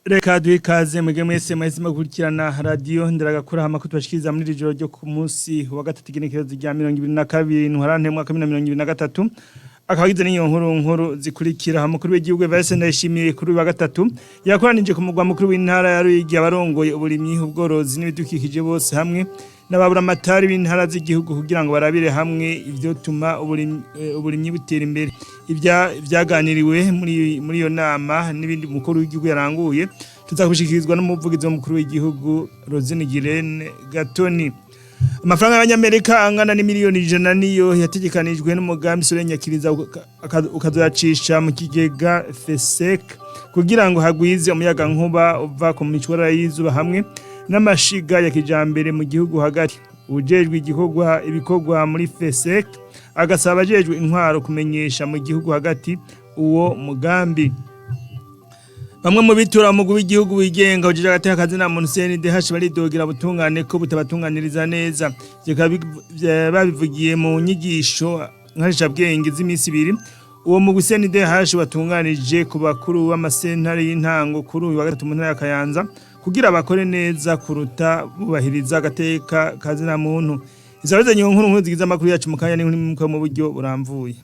Reka duhe ikaze mwebwe mwese mwahise mukurikirana radiyo nderagakura hama ko tubashikiriza muri iri joro ryo ku munsi wa gatatu igenekerezo rya 2022 ntwarante mwaka wa 2023 akaba agizwe n'iyo nkuru nkuru zikurikira. Umukuru w'igihugu Evariste Ndayishimiye kuri uyu wa gatatu yakoranije ku mugwa mukuru w'intara ya Ruyigi abarongoye uburimyi, ubworozi n'ibidukikije bose hamwe n'ababuramatari b'intara z'igihugu kugira ngo barabire hamwe ivyotuma uburimyi butera imbere. Ivyaganiriwe muri iyo nama n'ibindi umukuru w'igihugu yaranguye tuzakubishikirizwa n'umuvugizi w'umukuru w'igihugu Rosine Girene Gatoni. Amafaranga y'Abanyamerika angana n'imiliyoni 100 niyo yategekanijwe n'umugambi Sore Nyakiriza ukazoyacisha mu kigega FESEC kugira ngo hagwize umuyaga nkuba uva ku micwara y'izuba hamwe n'amashiga ya kijambere mu gihugu hagati. Ujejwe igikorwa ibikorwa muri FESEC agasaba abajejwe intwaro kumenyesha mu gihugu hagati uwo mugambi. Bamwe mu bitura umugwi w'igihugu wigenga ujejwe agateka kazina muntu CNDH baridogera butungane ko butabatunganiriza neza. Ivyo babivugiye mu nyigisho nkarishabwenge z'imisi ibiri uwo mugwi CNDH watunganije ku bakuru b'amasentare y'intango kuri uyu wa gatatu mu ntara ya Kayanza kugira bakore neza kuruta bubahiriza agateka kazina muntu. Izabaze nyiyo nkuru nkuru zigize amakuru yacu mu kanya n'inkuru mu buryo buramvuye.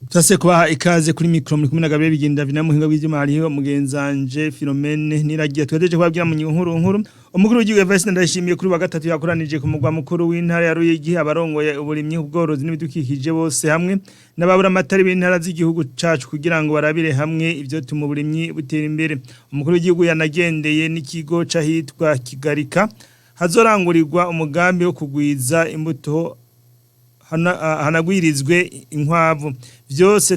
Tase kubaha ikaze kuri mikro muri kumwe na Gabriel Bigenda vina muhinga bw'ivyuma hariho mugenzanje Philomene Niragiye twedeje kubabwira mu nkuru nkuru. Umukuru w'igihugu Evariste Ndayishimiye kuri wa gatatu yakoranije ku mugwa mukuru w'intara ya Ruyigi abarongoye uburimyi, ubworozi n'ibidukikije bose hamwe n'ababura amatari b'intara z'igihugu cacu kugira ngo barabire hamwe ivyo tuma uburimyi butera imbere. Umukuru w'igihugu yanagendeye n'ikigo c'ahitwa Kigarika hazorangurirwa umugambi wo kugwiza imbuto hanagwirizwe inkwavu. Vyose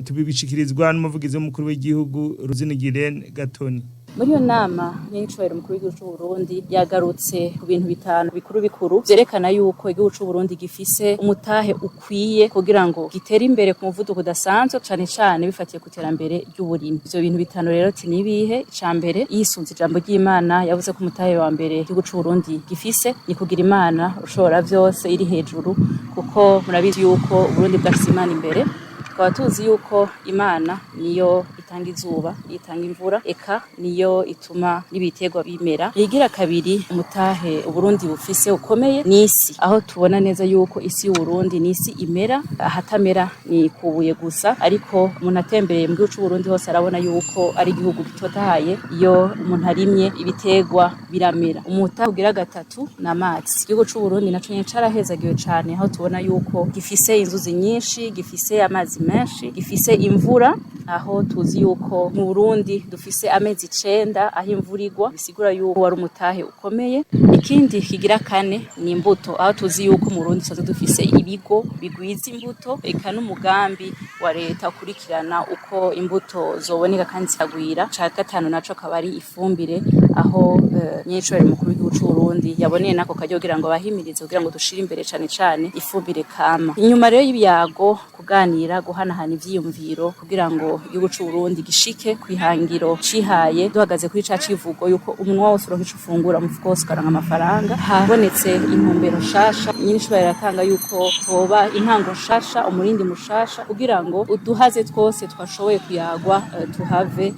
tubibishikirizwa n'umuvugizi w'umukuru w'igihugu Rosine Girene Gatoni. Muri iyo nama ny'icubahiro umukuru w'igihugu c'u Burundi yagarutse ku bintu bitanu bikuru bikuru vyerekana yuko igihugu c'u Burundi gifise umutahe ukwiye kugira ngo gitere imbere ku muvuduko udasanzwe cane cane bifatiye ku iterambere ry'uburimyi. Ivyo bintu bitanu rero ati nibihe? Ica mbere, yisunze ijambo ry'Imana yavuze ko umutahe wa mbere igihugu c'u Burundi gifise ni kugira Imana ushobora vyose iri hejuru, kuko murabizi yuko Uburundi bwashize Imana imbere. Tukaba tuzi yuko Imana niyo itanga izuba, niyo itanga imvura, eka niyo ituma n'ibiterwa bimera. Igira kabiri, umutahe Uburundi bufise ukomeye n'isi, aho tubona neza yuko isi y'Uburundi n'isi imera, ahatamera ni kubuye gusa, ariko umuntu atembereye mu gihugu c'Uburundi hose arabona yuko ari igihugu gitotahaye, iyo umuntu arimye ibiterwa biramera. Umutahe ugira gatatu ni amazi. Igihugu c'Uburundi naco nyene carahezagiwe cane, aho tubona yuko gifise inzuzi nyinshi, gifise amazi menshi, gifise imvura, aho tuzi yuko mu Burundi dufise amezi 9 aho imvura igwa, bisigura yuko wari umutahe ukomeye. Ikindi kigira kane ni imbuto, aho tuzi yuko mu Burundi tusanzwe dufise ibigo bigwiza imbuto, eka n'umugambi wa leta ukurikirana uko imbuto zoboneka kandi zikagwira. Ica gatanu naco akaba ari ifumbire, aho ny'icubahiro umukuru w'igihugu c'u Burundi yaboneye nako karyo kugira ngo abahimirize kugira ngo dushire imbere cane cane ifumbire kama. Inyuma rero y'ibiyago, kuganira, guhanahana ivyiyumviro kugira ngo igihugu c'u Burundi gishike kwihangiro cihaye, duhagaze kuri ca civugo yuko umunwa wose uronka ico ufungura, umufuko wose ukaronka amafaranga, habonetse intumbero nshasha. Ny'icubahiro aratanga yuko hoba intango nshasha, umurindi mushasha, kugira ngo uduhaze twose twashoboye kuyagwa tuhave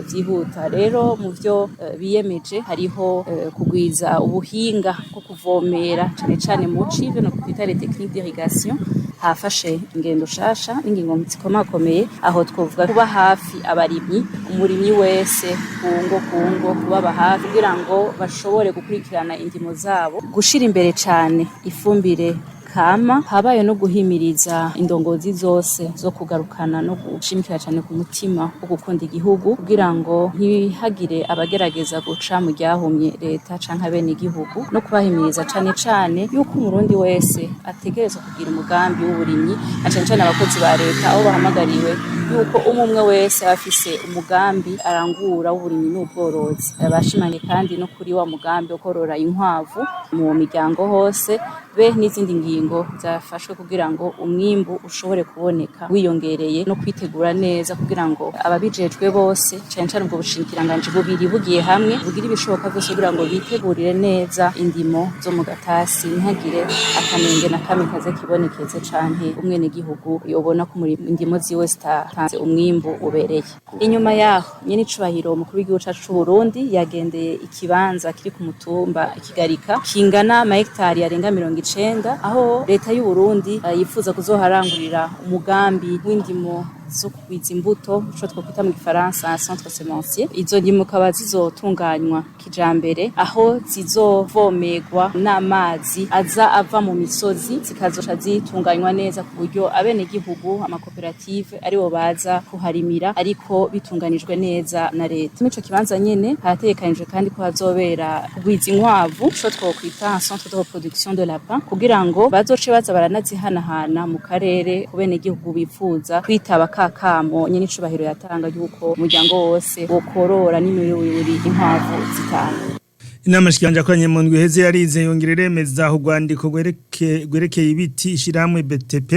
vyihuta. Rero mu vyo biyemeje hariho kugwiza ubuhinga bwo kuvomera cane cane mu ci, ivyo no kwita les techniques d'irrigation. Hafashe ingendo shasha n'ingingo zikomakomeye, aho twovuga kuba hafi abarimyi, umurimyi wese kungo kungo, kubaba hafi kugira ngo bashobore gukurikirana indimo zabo, gushira imbere cane ifumbire kama. Habaye no guhimiriza indongozi zose zo kugarukana no gushimikira cane ku mutima wo gukunda igihugu, kugira ngo ntihagire abagerageza guca mu ryahumye leta canke abene igihugu, no kubahimiriza cane cane yuko umurundi wese ategerezwa kugira umugambi w'uburimyi, na cane cane abakozi ba leta aho bahamagariwe yuko umwe umwe wese aba afise umugambi arangura w'uburimyi n'ubworozi. Bashimangiye kandi no kuri wa mugambi wo korora inkwavu mu miryango hose, be n'izindi ngingo zafashwe kugira ngo umwimbu ushobore kuboneka wiyongereye, no kwitegura neza kugira ngo ababijejwe bose, cane cane ubwo bushikiranganji bubiri bugiye hamwe, bugire ibishoboka vyose kugira ngo bitegurire neza indimo zo mu gatasi, ntihagire akanenge na kamwe kaze kibonekeze canke umwenegihugu yobona ko muri indimo ziwe zitatanze umwimbu ubereye. Inyuma yaho, nyene icubahiro umukuru w'igihugu cacu c'u Burundi yagendeye ikibanza kiri ku mutumba Ikigarika kingana amahegitari arenga 90, aho leta y'u Burundi yifuza kuzoharangurira umugambi w'indimo zo kugwiza imbuto, ico twokwita mu gifaransa centre semencier. Izo ndimo kaba zizotunganywa kijambere, aho zizovomerwa n'amazi aza ava mu misozi, zikazoca zitunganywa neza ku buryo abenegihugu, amakoperative aribo baza kuharimira, ariko bitunganijwe neza na leta. Muri ico kibanza nyene harategekanijwe kandi ko hazobera kugwiza inkwavu, ico twokwita centre de reproduction de lapin, kugira ngo bazoce baza baranazihanahana mu karere ku benegihugu bifuza kwitaba ka kamo nyene icubahiro yatanga yuko umuryango wose wokorora n'imiburiburi inkwavu 5. Inama shikiranganje yakoranye mu ndwi iheze yarize yongera iremeza urwandiko rwerekeye ibiti ishirahamwe BTP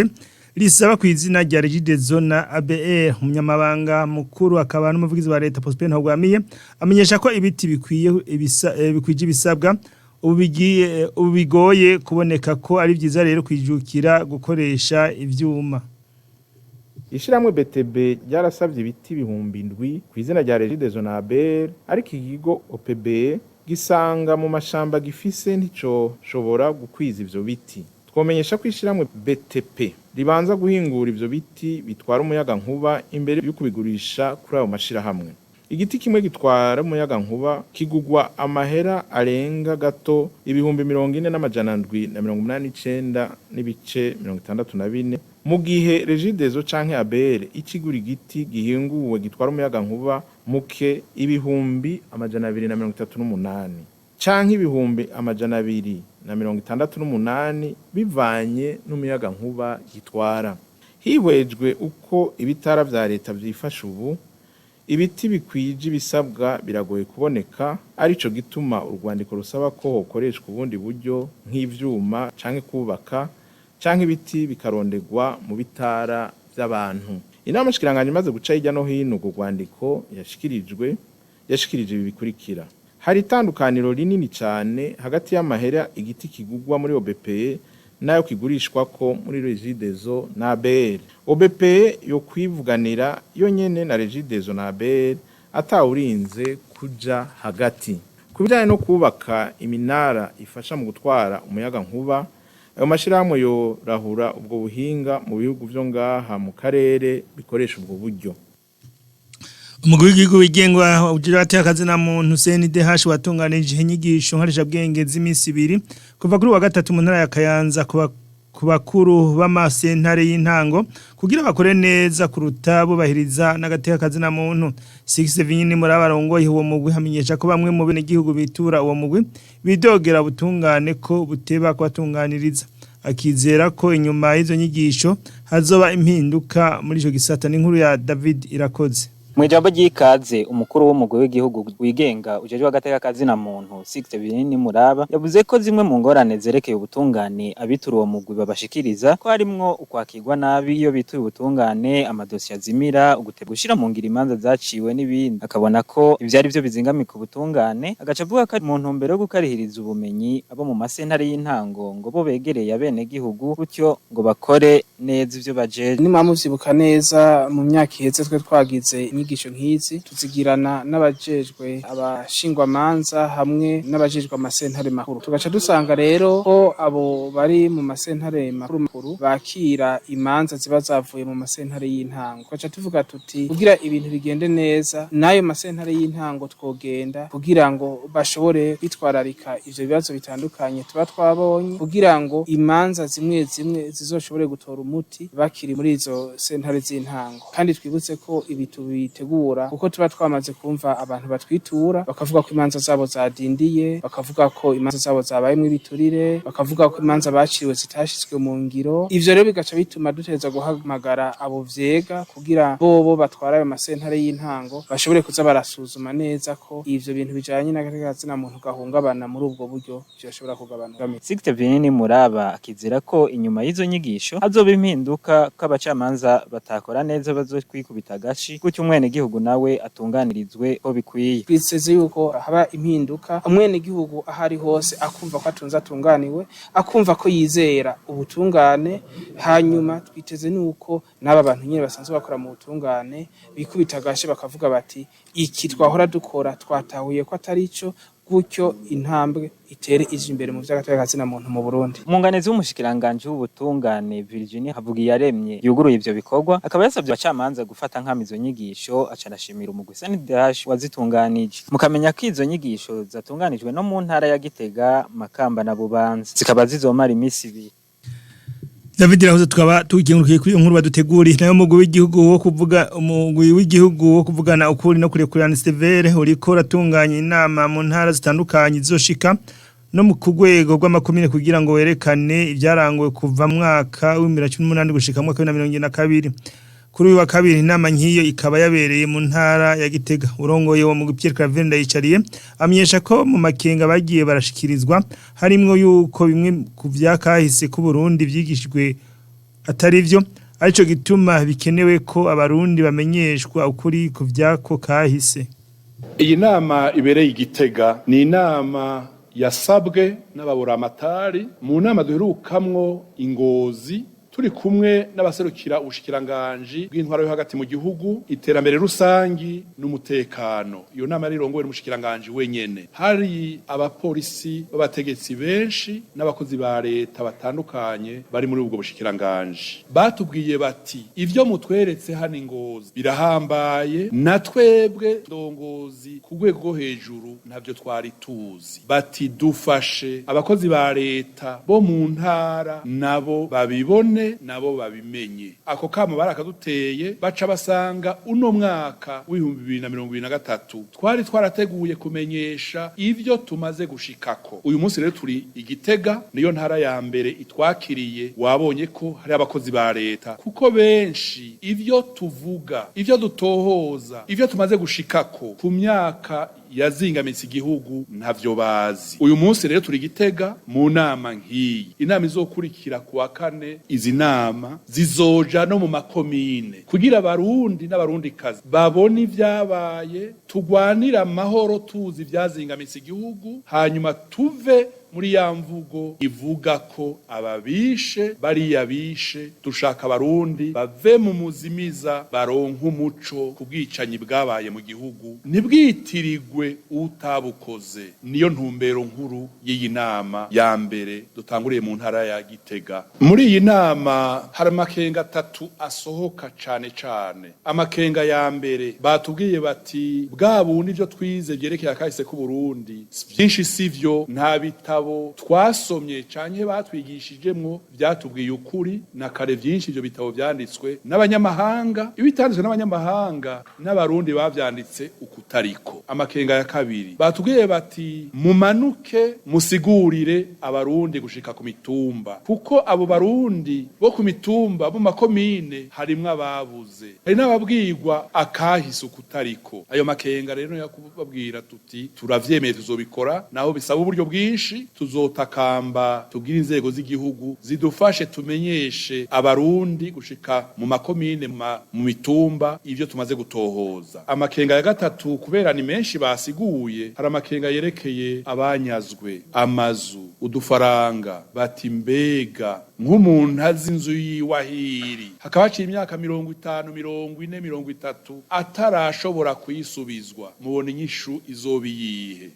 risaba ku izina rya Regideso na ABR. Umunyamabanga mukuru akaba n'umuvugizi wa leta, Prosper Ntagwamiye, amenyesha ko ibiti bikwiye bikwije ibisabwa ubu bigiye ubu bigoye kuboneka, ko ari byiza rero kwijukira gukoresha ivyuma. Ishiramwe BTB ryarasavye ibiti 7000 ku izina rya Regideso na ABR, ariko ikigo OPB gisanga mu mashamba gifise ntico shobora gukwiza ivyo biti. Twomenyesha ko ishiramwe BTP ribanza guhingura ivyo biti bitwara umuyaga nkuba imbere yo kubigurisha kuri ayo mashirahamwe. Igiti kimwe gitwara umuyaga nkuba kigugwa amahera arenga gato 40,789.64, mu gihe Regideso canke ABR ikigura igiti gihinguwe gitwara umuyaga nkuba muke, 238,000 canke 268,000, bivanye n'umuyaga nkuba gitwara. Hihwejwe uko ibitara vya leta vyifashe ubu, ibiti bikwije ibisabwa biragoye kuboneka, arico gituma urwandiko rusaba ko hokoreshwa ubundi buryo nk'ivyuma canke kubaka, canke ibiti bikarondegwa mu bitara vy'abantu. Inama nshikiranganji imaze guca hirya no hino urwo rwandiko yashikirijwe, yashikirije ibi bikurikira: hari itandukaniro rinini cane hagati y'amahera igiti kigugwa muri OBPE nayo kigurishwako muri Regideso na ABR. OBPE yo kwivuganira yo nyene na Regideso na ABR atawurinze kuja hagati. Ku bijanye no kubaka iminara ifasha mu gutwara umuyaga nkuba, ayo mashirahamwe yorahura ubwo buhinga mu bihugu vyo ngaha mu karere bikoresha ubwo buryo. Umugwi w'igihugu wigenga ujejwe akazi na muntu, CNDH, watunganije inyigisho nkarishabwenge z'imisi 2 kuva kuri wa gatatu mu ntara ya Kayanza ku bakuru b'amasentare y'intango, kugira bakore neza kuruta bubahiriza n'agateka kazi na muntu. Six Vinyini muri abarongoye uwo mugwi hamenyesha ko bamwe mu bene gihugu bitura uwo mugwi bidogera butungane ko buteba kubatunganiriza, akizera ko inyuma y'izo nyigisho hazoba impinduka muri ico gisata. N'inkuru ya David Irakoze. Mwijambo ry'ikaze, umukuru w'umugwi w'igihugu wigenga ujejwe agateka kazina muntu, Sixte Binini Muraba, yavuze ko zimwe mu ngorane zerekeye ubutungane abitura uwo mugwi babashikiriza ko harimwo ukwakirwa nabi iyo bituye ubutungane, amadosiye azimira, uguteba gushira mu ngiro imanza zaciwe n'ibindi, akabona ko ivyo ari vyo bizingamika ubutungane. Agaca avuga ko mu ntumbero yo gukarihiriza ubumenyi abo mu masentare y'intango ngo bo begereye abenegihugu, gutyo ngo bakore neza ivyo bajeje. Nimba muvyibuka neza, mu myaka iheze twe twagize inyigisho nk'izi, tuzigirana n'abajejwe abashingwamanza hamwe n'abajejwe amasentare makuru, tugaca dusanga rero ko abo bari mu masentare makuru makuru bakira imanza ziba zavuye mu masentare y'intango. Tugaca tuvuga tuti kugira ibintu bigende neza, n'ayo masentare y'intango twogenda kugira ngo bashobore kwitwararika ivyo bibazo bitandukanye tuba twabonye, kugira ngo imanza zimwe zimwe zizoshobore gutora umuti bakiri muri izo sentare z'intango. Kandi twibutse ko ibi tuyitegura kuko tuba twamaze kumva abantu batwitura bakavuga ko imanza zabo zadindiye, bakavuga ko imanza zabo zabayemwo ibiturire, bakavuga ko imanza baciriwe zitashizwe mu ngiro. Ivyo rero bigaca bituma dutegerezwa guhamagara abo vyega kugira bobo batwara ayo masentare y'intango bashobore kuza barasuzuma neza ko ivyo bintu bijanye n'agateka kazina muntu gahungabana muri ubwo buryo vyoshobora kugabanuka. Sixte Binini Muraba akizera ko inyuma y'izo nyigisho hazoba impinduka ko abacamanza batakora neza bazokwikubita agashi, gutyo umwenegihugu nawe atunganirizwe ko bikwiye. Twiteze yuko haba impinduka, umwenegihugu aho ari hose akumva ko atunze atunganiwe, akumva ko yizera ubutungane. Hanyuma twiteze nuko n'aba bantu nyene basanzwe bakora mu butungane bikubita agashi bakavuga bati iki twahora dukora twatahuye ko atari ico, gutyo intambwe itere ije imbere mu vy'agateka kazina muntu mu Burundi. Umwunganizi w'umushikiranganji w'ubutungane Virginie Havugiyaremye yuguruye ivyo bikorwa, akaba yasavye abacamanza gufata nkama izo nyigisho, aca arashimira umugwi CNDH wazitunganije. Mukamenya ko izo nyigisho zatunganijwe no mu ntara ya Gitega, Makamba na Bubanza, zikaba zizomara imisi ibiri. David Rahoze, tukaba tugikengurukiye kuri iyo nkuru baduteguriye. Nayo umugwi w'igihugu wo kuvugana ukuri no kurekurana, CVR, uriko uratunganya inama mu ntara zitandukanye zizoshika no mu kugwego rw'amakomine kugira ngo werekane ibyaranguwe kuva mwaka w'2018 gushika mu mwaka wa 2022. Kuri uyu wa kabiri inama nk'iyo ikaba yabereye mu ntara ya Gitega. Urongoye uwo mugwi, Pierre Claver Ndayicariye, amenyesha ko mu makenga bagiye barashikirizwa harimwo yuko bimwe ku vyakahise ku Burundi vyigishijwe atari vyo, arico gituma bikenewe ko abarundi bamenyeshwa ukuri ku vyako kahise. Iyi nama ibereye igitega ni inama yasabwe n'ababuramatari mu nama duherukamwo ingozi, turi kumwe n'abaserukira ubushikiranganji bw'intwaro yo hagati mu gihugu, iterambere rusangi n'umutekano. Iyo nama yari irongowe n'umushikiranganji wenyene. Hari abapolisi b'abategetsi benshi n'abakozi ba leta batandukanye bari muri ubwo bushikiranganji. Batubwiye bati: "Ivyo mutweretse hano ingozi birahambaye, na twebwe ndongozi ku rwego rwo hejuru ntavyo twari tuzi." Bati: "Dufashe abakozi ba leta bo mu ntara nabo babibone, nabo babimenye." Ako kamo barakaduteye, baca basanga uno mwaka w'2023 twari twarateguye kumenyesha ivyo tumaze gushikako. Uyu munsi rero turi igitega, niyo ntara ya mbere itwakiriye. Wabonye ko hari abakozi ba leta, kuko benshi ivyo tuvuga, ivyo dutohoza, ivyo tumaze gushikako ku myaka yazingamitse igihugu ntavyo bazi. Uyu munsi rero turi gitega mu nama nk'iyi. Inama izokurikira kuwa kane, izi nama zizoja no mu makomine kugira abarundi n'abarundikazi babone ivyabaye, tugwanire amahoro tuzi ivyazingamitse igihugu, hanyuma tuve muri ya mvugo ivuga ko ababishe bariya bishe. Dushaka abarundi bave mu muzimiza, baronke umuco ku bwicanyi bwabaye mu gihugu, ntibwitirigwe utabukoze. Niyo ntumbero nkuru y'iyi nama ya mbere dutanguriye mu ntara ya Gitega. Muri iyi nama hari amakenga atatu asohoka cane cane. Amakenga ya mbere, batubwiye bati: "Bwa bundi ivyo twize vyerekeye akahise k'u Burundi vyinshi sivyo, nta bitabo twasomye canke batwigishijemwo vyatubwiye ukuri na kare. Vyinshi ivyo bitabo vyanditswe n'abanyamahanga, ibitanditswe n'abanyamahanga n'abarundi bavyanditse ukutariko." Amakenga ya kabiri, batubwiye bati: "Mumanuke musigurire abarundi gushika ku mitumba, kuko abo barundi bo ku mitumba, mu makomine, harimwo ababuze, hari n'ababwirwa akahise ukutariko." Ayo makenga rero yakubabwira tuti: "Turavyemeye, tuzobikora naho bisaba uburyo bwinshi. Tuzotakamba tubwire inzego z'igihugu zidufashe tumenyeshe abarundi gushika mu makomine, mu mitumba, ivyo tumaze gutohoza." Amakenga ya gatatu, kubera ni menshi basiguye, hari amakenga yerekeye abanyazwe amazu, udufaranga. Bati: "Mbega nk'umuntu azi inzu yiwe ahiri, hakaba haciye imyaka 50, 40, 30 atarashobora kuyisubizwa, mubona inyishu izoba iyihe?"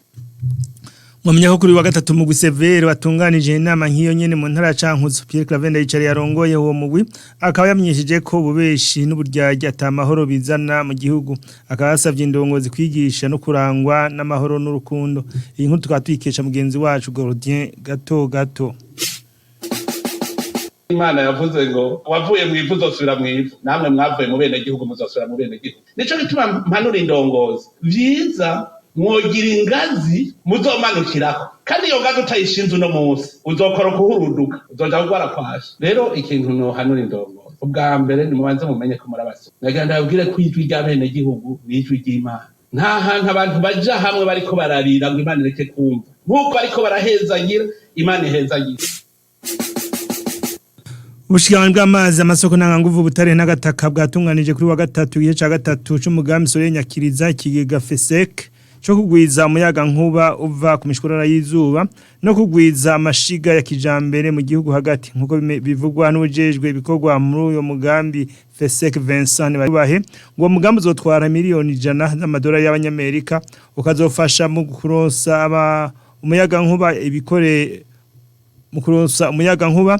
Mwamenya ko kuri wa gatatu mugwi CVR watunganije inama nk'iyo nyene mu ntara ya Cankuzo. Pierre Claver Ndayicariye yarongoye uwo mugwi akaba yamenyesheje ko ububeshi n'uburyarya ata mahoro bizana mu gihugu, akaba yasavye indongozi kwigisha no kurangwa n'amahoro n'urukundo. Iyi nkuru tukaba tuyikesha mugenzi wacu Gordien Gato Gato. Imana yavuze ngo wavuye mu ivu uzosubira mu ivu, namwe mwavuye mu bene gihugu muzosubira mu bene gihugu. Nico gituma mpanura indongozi, vyiza mwogira ingazi muzomanukirako, kandi iyo ngazi utayishinze uno munsi uzokora kuhuruduka, uzoja kugwara kwasha. Rero ikintu nohanura indongozi, ubwa mbere nimubanze mumenye ko murabase. Nagira ndababwire ko ijwi ry'abene gihugu ni ijwi ry'Imana. Nta hantu abantu baja hamwe bariko bararira ngo Imana ireke kumva, nk'uko bariko barahezagira Imana ihezagira. Ubushikiranganji bw'amazi, amasoko ntanganguvu, ubutare n'agataka bwatunganije kuri wa gatatu igice ca gatatu c'umugambi Soleil Nyakiriza, ikigega FESEC co kugwiza umuyaga nkuba uva ku mishwarara y'izuba no kugwiza amashiga ya kijambere mu gihugu hagati, nkuko bivugwa n'ujejwe ibikorwa muri uyo mugambi FESEC, Vincent Bahe. Ngo mugambi uzotwara miliyoni 100 z'amadolari y'abanyamerika, ukazofasha mu kuronsa aba umuyaga nkuba ibikore mu kuronsa umuyaga nkuba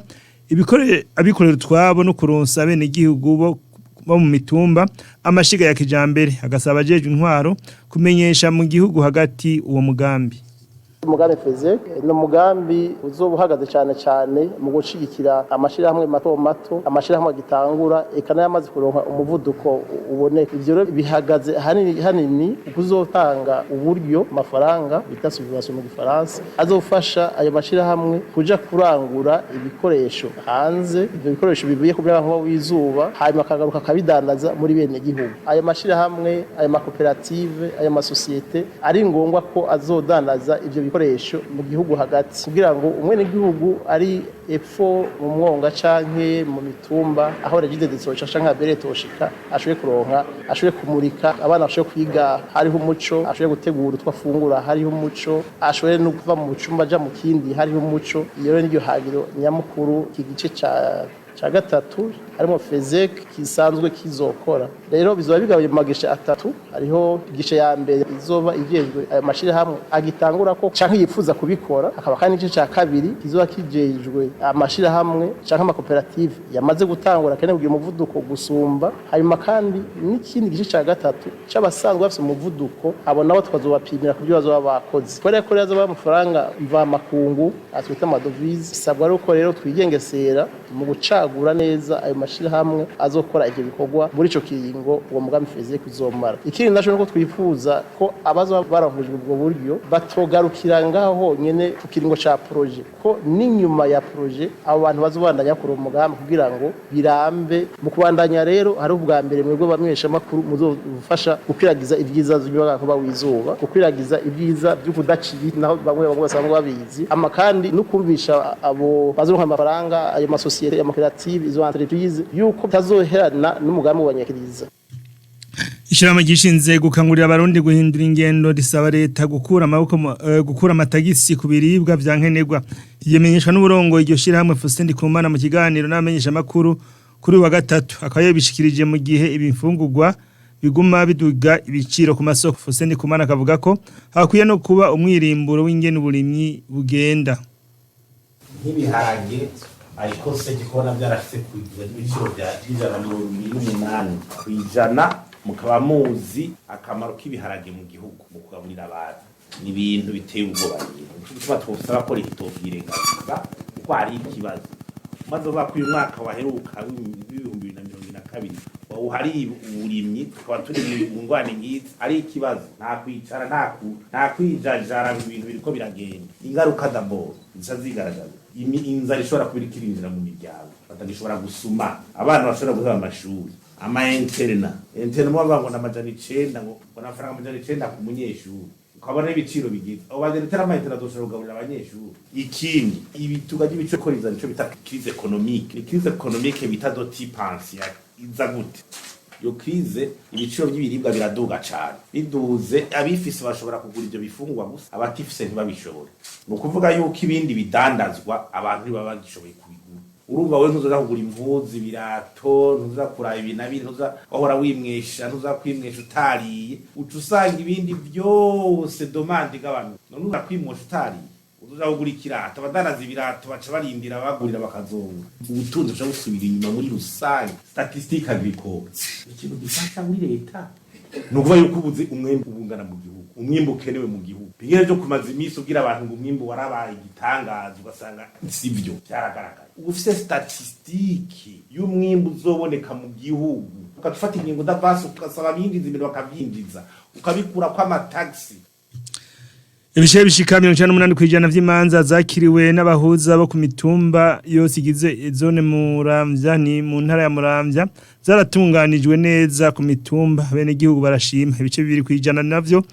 ibikore abikorera utwabo no kuronsa bene igihugu bo mu mitumba amashiga ya kijambere, agasaba ajejwe intwaro kumenyesha mu gihugu hagati uwo mugambi. Umugambi FESEC ni umugambi uzoba uhagaze cyane cyane mu gushigikira amashirahamwe mato mato, amashirahamwe agitangura, eka n'ayamaze kuronka umuvuduko uboneka. Ivyo rero bihagaze hanini hanini kuzotanga uburyo, amafaranga bita subvention mu gifaransa, azofasha ayo mashirahamwe kuja kurangura ibikoresho hanze, ivyo bikoresho bivuye ku muyagankuba w'izuba, hanyuma akagaruka akabidandaza muri bene gihugu. Ayo mashirahamwe, ayo makoperative, ayo masosiyete ari ngombwa ko azodandaza ivyo bikoresho mu gihugu hagati, kugira ngo umwenegihugu ari epfo mu mwonga canke mu mitumba aho REGIDESO canke ABR toshika ashobore kuronka, ashobore kumurika abana, bashobore kwiga hariho umuco, ashobore gutegura utwo afungura hariho umuco, ashobore no kuva mu cumba aja mu kindi hariho umuco. Iyo rero niryo hagiro nyamukuru iki gice ca gatatu harimo FESEC kisanzwe kizokora. Rero bizoba bigabuye mu magishe atatu. Hariho igice ya mbere izoba ijejwe ayo mashirahamwe agitangura ko canke yifuza kubikora, hakaba kandi igice ca kabiri kizoba kijejwe amashirahamwe canke amakoperative yamaze gutangura akeneye kugira umuvuduko gusumba, hanyuma kandi n'ikindi gice ca gatatu c'abasanzwe bafise umuvuduko. Abo nabo tukazobapimira ku byo bazoba bakoze. Kubera ko rero azoba amafaranga mvamakungu atwita amadovize, bisabwa ko rero twigengesera mu gucagura neza ayo mashirahamwe azokora ivyo bikorwa muri ico kiringo uwo mugambi FESEC uzomara. Ikindi naco nuko twifuza ko abazoba baronkejwe ubwo buryo batogarukira ngaho honyene ku kiringo ca projet, ko n'inyuma ya projet abo bantu bazobandanya kuri uwo mugambi kugira ngo birambe. Mu kubandanya rero, hari ubwa mbere mwebwe bamenyesha makuru muzofasha gukwiragiza ivyiza vy'umuyagankuba w'izuba, gukwiragiza ivyiza vyo kudaciye naho bamwe bamwe basanzwe babizi, ama kandi no kumvisha abo bazoronka amafaranga, ayo masosiyete, amakoperative, izo entreprise, yuko tazoherana n'umugambi wa Nyakiriza. Ishirahamwe gishinze gukangurira abarundi guhindura ingendo risaba leta gukura amaboko gukura amatagisi ku biribwa vya nkenerwa. Yimenyeshwa n'uburongo iryo shirahamwe, Faustin Ndikumana, mu kiganiro n'abamenyesha makuru kuri wa gatatu, akaba yabishikirije mu gihe ibifungurwa biguma biduga ibiciro ku masoko. Faustin Ndikumana akavuga ko hakwiye no kuba umwirimburo w'ingene uburimyi bugenda. Nk'ibiharage ariko se gikona byarashitse ku ibiciro bya 128%, mukaba muzi akamaro k'ibiharage mu gihugu mu kugaburira abantu. Ni ibintu biteye ubwoba. Rero nico gituma twosaba ko leta itovyirengagiza, kuko hari ikibazo maze uvuga ko uyu mwaka waheruka w'2022 wawuhariye uburimyi, tukaba turi mu ngwane nk'izi, ari ikibazo. Nta kwicara, nta kwijajara ngo ibintu biriko biragenda. Ingaruka d'abord zica zigaragaza inzara ishobora kuba iriko irinjira mu miryango, batagishobora gusuma, abana bashobora guheba amashuri, ama internat. Internat mubavuga ngo ni 900, ngo ni amafaranga 900 ku munyeshuri, ukabona n'ibiciro bigize abo baderetera ama internat azoshobora kugaburira abanyeshuri. Ikindi, ibituga ry'ibiciro ko rizana ico bita crise économique. Ni crise économique bita de type ancien. Iza gute iyo crise? Ibiciro by'ibiribwa biraduga cane. Biduze, abifise bashobora kugura ivyo bifungurwa gusa, abatifise ntibabishobore. Ni ukuvuga yuko ibindi bidandazwa abantu ntibaba bagishoboye kubigura. Urumva wewe ntuzoja kugura impuzu, ibirato, ntuzoja kuraba ibi na biri, ntuza wahora wimwesha, ntuza kwimwesha utariye. Uca usanga ibindi vyose demande igabanuka. None uza kwimwesha utariye, uzoja kugura ikirato? Abadandaza ibirato baca barindira abagurira bakazunga. Ubutunzi buca busubira inyuma muri rusange. Statistique agricole, ikintu gifasha muri leta, ni ukuvuga yuko ubuze umwembe ubungana mu gihugu. Umwimbu ukenewe mu gihugu, bigere byo kumaza iminsi ubwira abantu ngo umwimbu warabaye igitangaza, ugasanga sivyo. Byaragaragaye, ufise statistique y'umwimbu uzoboneka mu gihugu, ukafata ingingo d'avance, ugasaba abinjiza ibintu bakavyinjiza, ukabikura ko amataxi. Ibice bishika 98% vy'imanza zakiriwe n'abahuza bo ku mitumba yose igize zone Muramvya, ni mu ntara ya Muramvya, zaratunganijwe neza ku mitumba, bene gihugu barashima. Ibice 2% navyo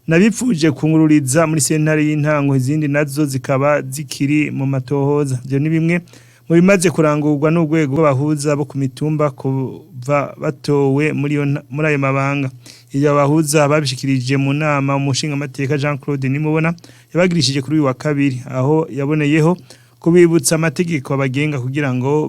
nabipfuje kungururiza muri sentare y'intango, izindi nazo zikaba zikiri mu matohoza. Ivyo ni bimwe mu bimaze kurangurwa n'urwego rw'abahuza bo ku mitumba kuva batowe muri ayo mabanga. Iyo abahuza babishikirije mu nama umushingamateka Jean Claude Nimubona yabagirishije kuri uyu wa kabiri, aho yaboneyeho kubibutsa amategeko abagenga kugira ngo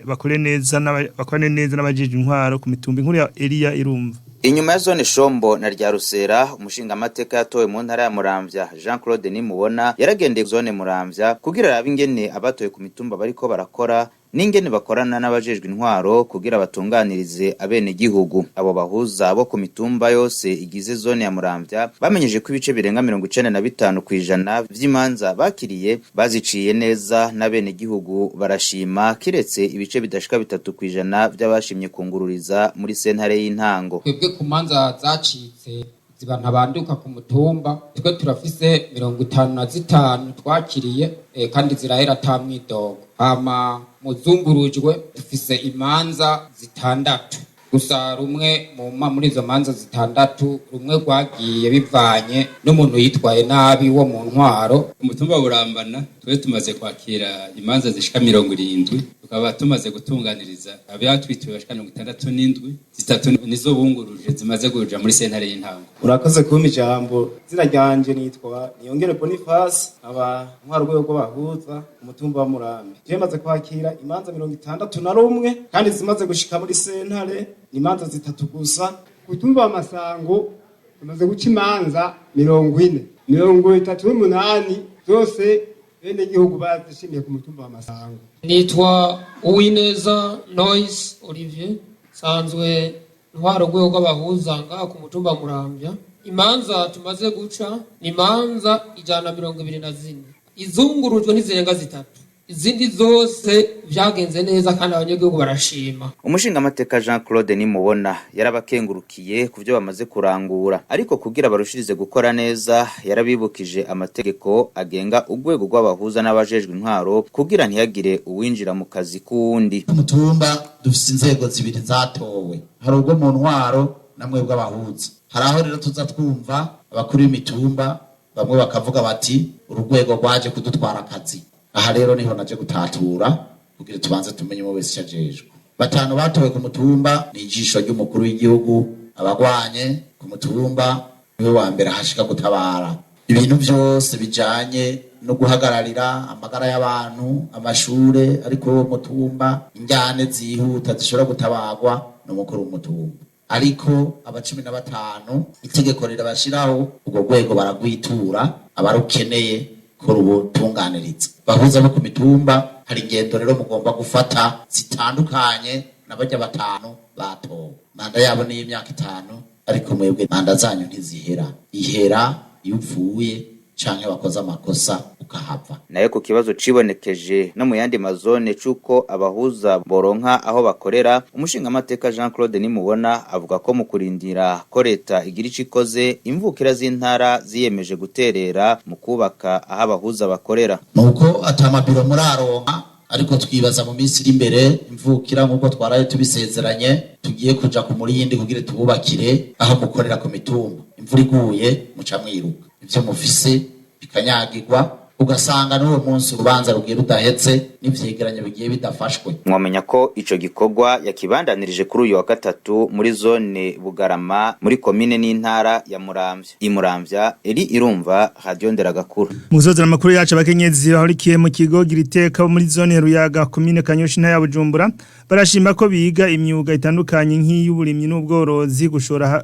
bakore neza n'abajejwe intwaro ku mitumba. Inkuru ya Elia Irumva. Inyuma ya zone Shombo na rya Rusera, umushingamateka yatowe mu ntara ya Muramvya Jean Claude Nimubona yaragendeye zone Muramvya kugira arabe ingene abatowe ku mitumba bariko barakora n'ingene bakorana n'abajejwe intwaro kugira batunganirize abene gihugu. Abo bahuza bo ku mitumba yose igize zone ya Muramvya bamenyeje ko ibice birenga 95% vy'imanza bakiriye baziciye neza n'abene gihugu barashima, kiretse ibice bidashika 3% vy'abashimye kungururiza muri sentare y'intango. Twebwe ku manza zacitse ziba ntabanduka ku mutumba, twe turafise 55 twakiriye, kandi zirahera ata mwidogo. Hama muzungurujwe dufise imanza zitandatu gusa. Rumwe muri izo manza zitandatu, rumwe rwagiye bivanye n'umuntu yitwaye nabi wo mu ntwaro. Umutumba Burambana, twe tumaze kwakira imanza zishika 70, tukaba tumaze gutunganiriza abatwituye bashika 67. Zitatu nizo bunguruje, zimaze kuja muri sentare y'intango. Urakoze kumpa ijambo. Izina ryanje nitwa Niyongere Boniface, aba ntwara urwego rw'abahuza umutumba wa Murambi. Je maze kwakira imanza 61, kandi zimaze gushika muri sentare ni imanza zitatu gusa. Ku mutumba wa Masango tumaze guca imanza 40, 38 zose bene gihugu bazishimiye ku mutumba wa Masango. Nitwa Uwineza Noise Olivier, nsanzwe ntwara urwego rw'abahuza ngaha ku mutumba Muramvya. Imanza tumaze guca ni imanza 124. Izungurujwe ntizirenga zitatu, izindi zose vyagenze neza kandi abanyagihugu barashima. Umushingamateka Jean Claude Nimubona yarabakengurukiye ku byo bamaze kurangura, ariko kugira barushirize gukora neza yarabibukije amategeko agenga urwego rw'abahuza n'abajejwe intwaro kugira ntihagire uwinjira mu kazi k'uwundi. Umutumba dufise inzego zibiri zatowe, hari ubwo mu ntwaro namwe bw'abahuza. Hari aho rero tuza twumva abakuru b'imitumba bamwe bakavuga bati uru rwego rwaje kudutwara akazi. Aha rero niho naje gutatura kugira tubanze tumenye umwe wese icyo ajejwe. Batanu batowe ku mutumba ni ijisho ry'umukuru w'igihugu, abagwanye ku mutumba niwe wa mbere ahashika gutabara ibintu byose bijanye no guhagararira amagara y'abantu, amashure ariko uwo mutumba, injyane zihuta zishobora gutabarwa n'umukuru w'umutumba. Ariko aba 15 itegeko rirabashiraho, urwo rwego baragwitura abarukeneye ko rubutunganiriza. Bahuza bo ku mitumba, hari ingendo rero mugomba gufata zitandukanye na barya batanu batowe. Manda yabo ni y'imyaka 5, ariko mwebwe manda zanyu ntizihera, ihera iyo upfuye canke wakoze amakosa ukahava. Nayo ku kibazo cibonekeje no mu yandi mazone c'uko abahuza boronka aho bakorera, umushingamateka Jean Claude Nimubona avuga ko mu kurindira ko leta igira ico ikoze, imvukira z'intara ziyemeje guterera mu kubaka aho abahuza bakorera. Nuko atamabiro muraronka, ariko twibaza mu minsi iri imbere imvukira, nk'uko twaraye tubisezeranye, tugiye kuja ku murindi kugira tububakire aho mukorera ku mitumba. Imvura iguye muca mwiruka, ivyo mufise bikanyagirwa, ugasanga n'uwo munsi urubanza rugiye rudahetse n'ivyegeranyo bigiye bidafashwe. Mwamenya ko ico gikorwa yakibandanirije kuri uyu wa gatatu muri zone Bugarama muri komine n'intara ya Muramvya. Imuramvya, Eri Irumva, Radio Nderagakuru. Muzozera amakuru yacu, abakenyezi bahurikiye mu kigo Giriteka muri zone ya Ruyaga, komine Kanyosha, intara ya Bujumbura, barashima ko biga imyuga itandukanye nk'iy'uburimyi n'ubworozi, gushora,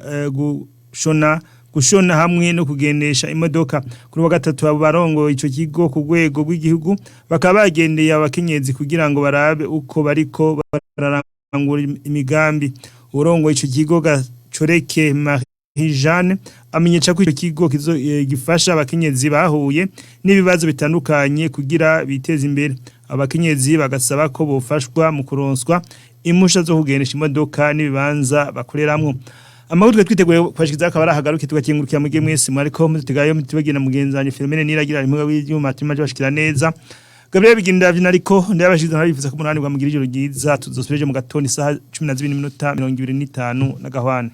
gushona hamwe no kugendesha imodoka. Kuri wa gatatu abo barongo ico kigo ku rwego rw'igihugu bakaba bagendeye abakenyezi kugira ngo barabe uko bariko bararangura imigambi. Urongo ico kigo, Gacoreke Marie Jeanne amenyesha ko icyo kigo gifasha abakenyezi bahuye n'ibibazo bitandukanye kugira biteze imbere. Abakenyezi bagasaba ko bofashwa mu kuronswa impusha zo kugendesha imodoka n'ibibanza bakoreramwo. Amakuru twiteguye kubashikiriza akaba arahagaruke, tugakingurukira mugihe mwese mwariko mutugayo, mutubagina mugenzanye Philomene Niragira impuga w'ivyuma tuma bashikira neza. Gabriel Biginda vyina ariko ndabashikiza ntabifuza ko munani bwa mugira ijoro ryiza. Tuzosubireje mu gatondo isaha 12:25 na gahwane.